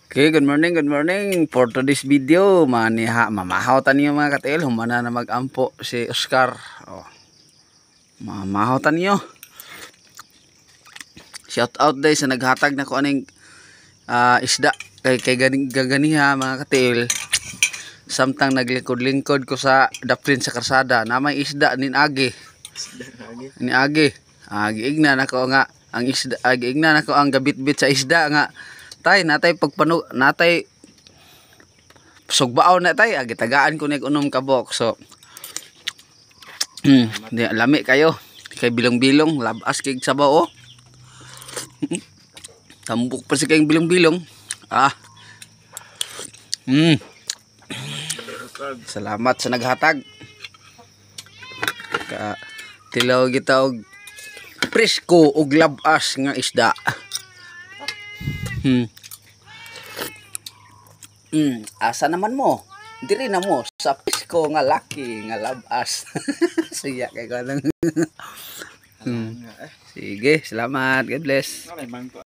Okay, good morning, good morning. For today's video, maniha, mamahaw ta niyo, mga katiil. Humana na mag-ampo si Oscar. Oh. Mamahaw ta niyo. Shout out day sa naghatag na ko aning isda kay gani gaganiha, mga katiil. Samtang naglingkod-lingkod ko sa daplin sa karsada, na may isda nin agi. Ni agi. Ah, giigna nako nga ang isda, giigna nako ang gabitbit sa isda nga, "Tay, natay pagpanu, natay sugbaon na, tay." Agi tagaan ko nig 6 ka box. So di lami kayo kay bilong-bilong, labas kay sabaw, oh. Tambok pa si kayong bilong-bilong. Ah. Salamat sa naghatag. Ka tilaw kita og presko og labas nga isda. Asa naman mo? Diri na mo sa presko nga laki nga labas. Siya kay kanang. Sige, salamat. God bless. Ano, bangko.